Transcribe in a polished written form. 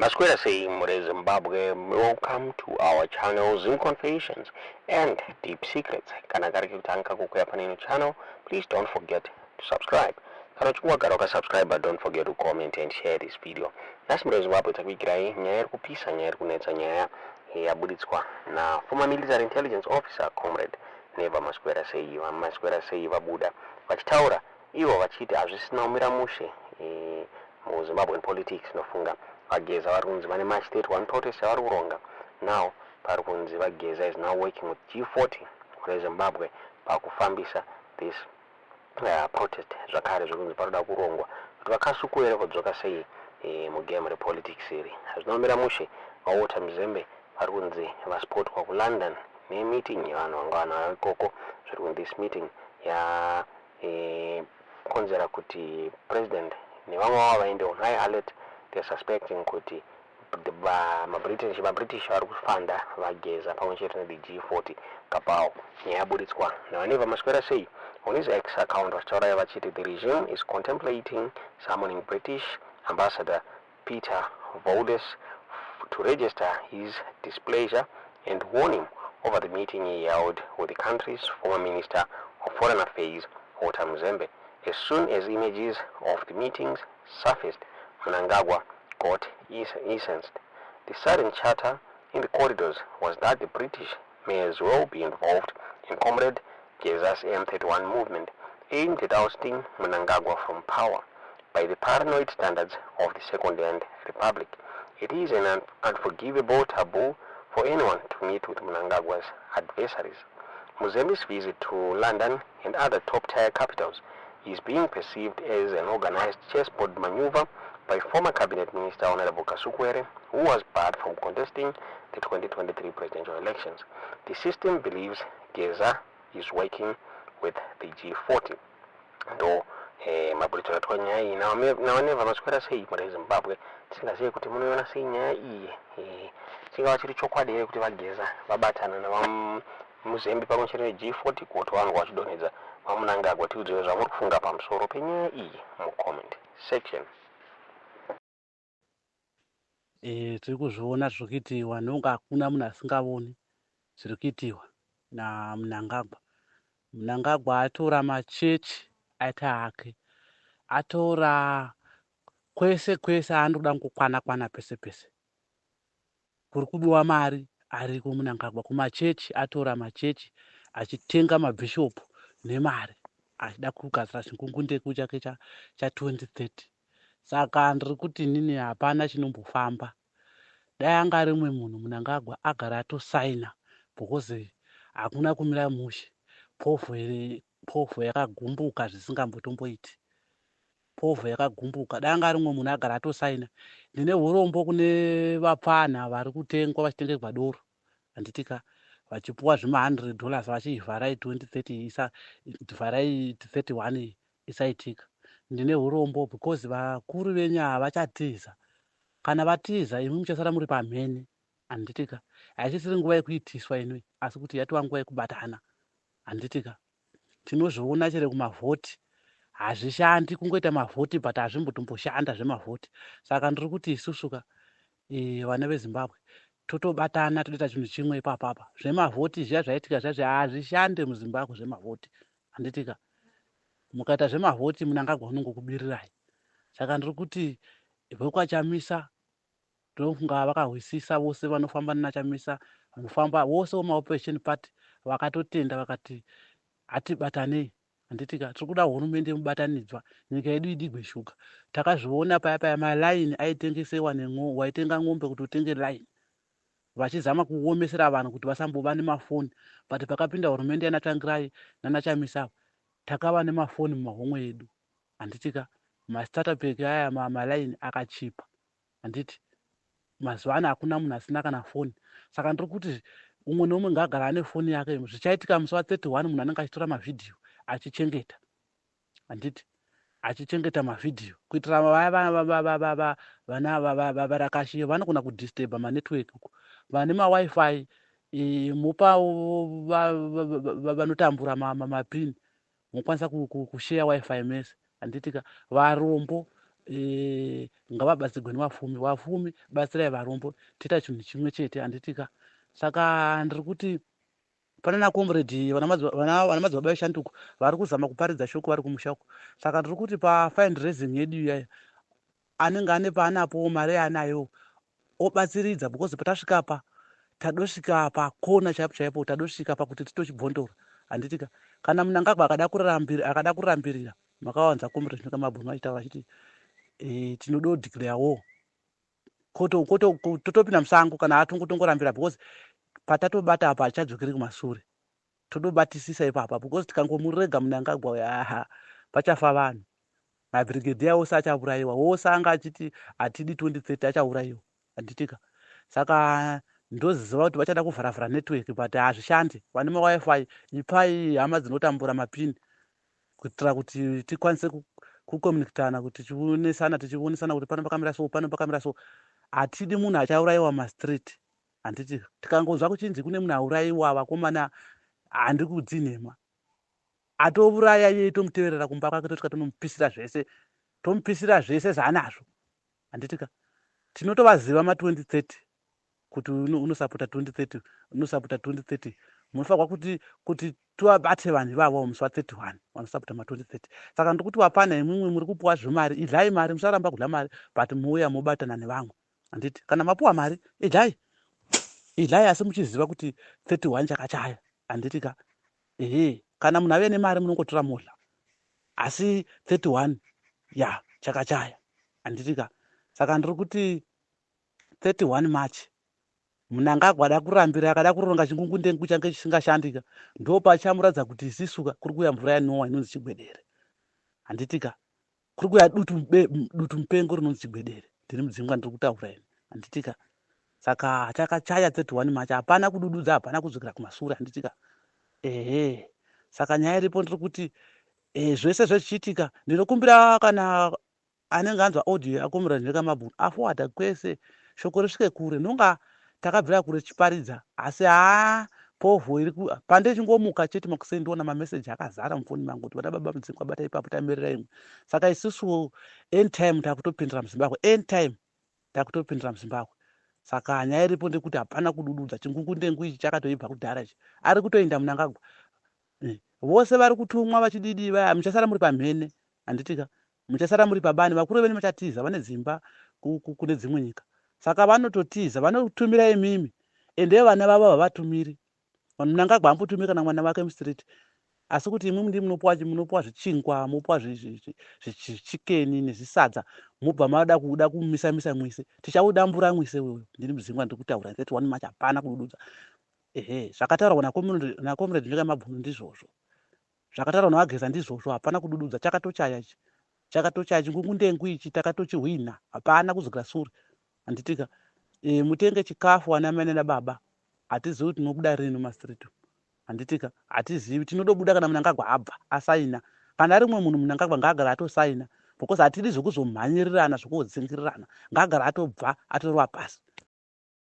Maswera sei muri Zimbabwe, welcome to our channel, Zim Confessions and Deep Secrets. Kana kari kutanga kukuya pane channel, please don't forget to subscribe. Kana uchinge wagara wakasubscribe, don't forget to comment and share this video. Nhasi muri Zimbabwe takuigirai nyaya iri kupisa, nyaya iri kunetsa, nyaya yabuditswa naformer military intelligence officer Comrade Never Maswera Sei. Maswera Sei vabuda vachitaura ivo vachiti hazvisina kumira mushe muZimbabwean politics. Nofunga VaGeza vari kunzi vane March 31 protest yavari kuronga. Now pari kunzi VaGeza is now working with G40 reZimbabwe pakufambisa this protest. Zvakare zviri kunzi paroda kurongwa kuti VaKasukuwere vodzoka sei mugame repolitics iri. Hazvina kumira mushe. VaWalter Mzembi vari kunzi vaspotwa kuLondon nemeeting yevanhu vanga vanayo ikoko. Zviri kunzi this meeting yakonzera kuti president nevamwe vavo vaende on high alert. They're suspecting kuti maBritish vari kufanda VaGeza pamwe chete nethe G40 cabal. Nyaya yaburitswa naVaNever Maswera Sei on his X account, vachitaura vachiti the regime is contemplating summoning British Ambassador Peter Vowles to register his displeasure and warn him over the meeting he held with the country's former Minister of Foreign Affairs, Walter Mzembi. As soon as images of the meetings surfaced, Mnangagwa got incensed. The sudden chatter in the corridors was that the British may as well be involved in Comrade Geza's M31 movement aimed at ousting Mnangagwa from power. By the paranoid standards of the Second-Hand Republic, it is an unforgivable taboo for anyone to meet with Mnangagwa's adversaries. Mzembi's visit to London and other top-tier capitals is being perceived as an organized chessboard maneuver by former cabinet minister Honorable Kasukuwere, who was barred from contesting the 2023 presidential elections. The system believes Geza is working with the G40. Ndo maburitsiro atwa nyaya iyi naVaNever Maswera Sei. Muri Zimbabwe, tisingazivi kuti munoiona sei nyaya iyi. Chingava chiri chokwadi here kuti VaGeza vabatana navaMzembi pamwe chete neG40 kuti vanhu vachidonhedza VaMnangagwa? Tiudziwe zvamuri kufunga pamusoro penyaya iyi mucomment section. Tiri kuzviona zviri kuitiwa nonga hakuna munhu asingavoni zviri kuitiwa naMnangagwa. Mnangagwa atora machechi aita hake, atora kwese kwese aanoda kungokwana kwana pese pese kuri kubiwa mari ariko Mnangagwa. Kumachechi atora machechi achitenga mabhishopu nemari, achida kugadzira chingungundeku chake cha2030. Saka ndiri kuti inini hapana chinombofamba. Dai anga ari mumwe munhu, Mnangagwa agara atosaina, because hakuna kumira mushe. Povho, povho yakagumbuka zvisingambotomboiti, povho yakagumbuka. Dai anga ari mumwe munhu agara atosaina. Ndine urombo kune vapfana vari kutengwa vachitengerwa doro, handitika, vachipuwa zvima$100 vachivharai 2030 isa vharai 31 isaitika. Ndine urombo because vakuru venyu havachatiza. Kana vatiza, imi muchasara muri pamhene, handitika. Haisisiri nguva yekuitiswa inoi, asi kuti yatova nguva yekubatana, handitika. Tinozviona chero kumavhoti hazvishandi, kungoita mavhoti but hazvimbotomboshanda zvemavhoti. Saka ndiri kuti isusu ka vana veZimbabwe totobatana, totoita chinhu chimwe ipapapa. Zvemavhoti zviya zvaitika zviya hazvishande muZimbabwe zvemavhoti, handitika. Mukaita zvemavhoti, Mnangagwa unongokubirirai. Saka ndiri kuti vekwaChamisa ndofunga vakahwisisa vose vanofamba naChamisa, vanofamba vose vemaopposition party vakatotenda vakati hatibatanei, handitika. Tiri kuda hurumende yemubatanidzwa, nyika yedu idigwe shuga. Takazviona paya paya malaini aitengesewa, waitenga ng'ombe kuti utenge line, vachizama kuomesera vanhu kuti vasambova nemafoni. But pakapinda hurumende yanaTsvangirai nanaChamisa, takava nemafoni mumahomwe edu, handitika. Mastarter pack aya, malaini akachipa, handiti. Mazuva ano hakuna munhu asina kana foni. Saka ndiri kuti umwe neumwe ngaagara ane foni yake. Zvichaitika musi wa31, munhu anenge achitora mavhidhiyo achichengeta, handiti, achichengeta mavhidhiyo kuitira vaya vana varakashi vanogona kudisturba manetwork. Vane maWiFi mupa vanotambura mapini, mokwanisa kushare WiFi mese, handitika. Varombo Ngavabatsirwe nevafumi. Vafumi batsirai varombo, toita chinhu chimwe chete, handitika? Saka ndiri kuti pana nacomrade, vana madzibaba veshanduko vari kuzama kuparidza shoko vari kumusha uko. Saka ndiri kuti pafundraising yedu iyaya, anenge ane paanapo mari yaanayo obatsiridza, because patasvika pa tadosvika pakona chaipo chaipo, tadosvika pakuti titochibvondora, handitika? Kana Mnangagwa akada kurambirira, makawanza comrade Nyoka achitaura achiti tinoda declare war, totopinda musango kana atongotongorambira, because patatobata apa hatichadzokeri kumasure. Todobatisisa ipapa, because tikangomurega Mnangagwa, aha, pachafa vanhu. Mabrigadier ose achaurayiwa, wose anga achiti hatidi 2030 achaurayiwa, handitika? Saka ndoziva kuti vachada kuvharavhara network, but hazvishandi. Vane maWiFi, ipai hama dzinotambura mapini kuitira kuti tikwanise kucommunicatana, kuti tichionesana, tichionesana kuti pano pakamira so, pano pakamira so. Hatidi munhu achaurayiwa mastreet, handiti? Tikangonzwa kuchinzi kune munhu aurayiwa, vakomana, handi kudzinhema, atouraya iye tomuteverera kumba kwake, tosvika tonomupisira zvese, tomupisira zvese zvaanazvo, handitika? Tinotovaziva ma2030 kuti unosapota 2030, unosapota 2030. Munofanirwa kuti tivabate vanhu ivavo musi wa31 vanosapota ma2030. Saka ndiri kuti vapana imwimwi muri kupuwa zvemari, idlai mari, musaramba kudla mari, but muuya mobatana nevamwe, handiti? Kana mapuwa mari, idlai, idlai, asi muchiziva kuti 31 chakachaya, handiti ka? Ehe, kana munhu ave nemari munongotora modla, asi 31 ya chakachaya, handiti ka? Saka ndiri kuti 31 March, Mnangagwa ada kurambira, akada kuronga chingungundengu change chisingashandika, ndo pachamuratidza kuti isisuka kuri kuuya mvura yaNoa inonzi chigwedere, handitika? Kuri kuuya dutu mupengo rinonzi chigwedere. Ndiri Mudzingwa, ndiri kutaura ini, handitika? Saka chakachaya 31 March, hapana kudududza, hapana kudzokera kumasure, handitika? Ehe, saka nyaya iripo ndiri kuti zvese zvezvichiitika, ndinokumbira kana anenge anzwa audio yaComrade Nyoka aforwarda kwese, shoko risvike kure. Nonga takabvira kure tichiparidza, asi haa, povho iri pandechingomuka chete makuseni, ndiona mameseji akazara mufoni mangu kuti vana baba Mudzingwa bata ipapo, tamirira imwe. Saka isusu end time takutopindira muZimbabwe, end time takutopindira muZimbabwe. Saka nyaya iripo ndekuti hapana kudududza, chingungundengu ichi chakatoibva kudhara ichi. Ari kutoenda Mnangagwa. Vose vari kutumwa vachididi vaya, muchasara muri pamhene, handitika? Muchasara muri pabani. Vakuru venyu vachatiza, vane dzimba kune dzimwe nyika, saka vanototiza, vanotumira imimi. Ende vana vavo havatumiri. Mnangagwa hambotumiri kana mwana wake mustreet, asi kuti imwi ndi munopuwa zvichingwa, mopuwa zvichikeni nezvisadza, mobva mada kuda kumisa-misa mwise. Tichaudambura mwise uyu. Ndini Mudzingwa, ndiri kutaura 31 March, hapana kudududza. Ehe, zvakataurwa nacomrade Nyoka Mabhunu ndizvozvo, zvakataurwa naVaGeza ndizvozvo, hapana kudududza. Chakatochaya ichi, chakatochaya chingungundengu ichi, takatochihwina, hapana kudzokera sure, handitika? Mutenge chikafu, ana mai nababa. Hatizivi kuti tinobuda rini mumastreet, handitika? Hatizivi tinodobuda kana Mnangagwa abva asaina. Kana rimwe munhu, Mnangagwa ngaagara atosaina, because hatidi zvekuzomhanyirirana, zvekudzingirirana. Ngaagara atobva atorova pasi.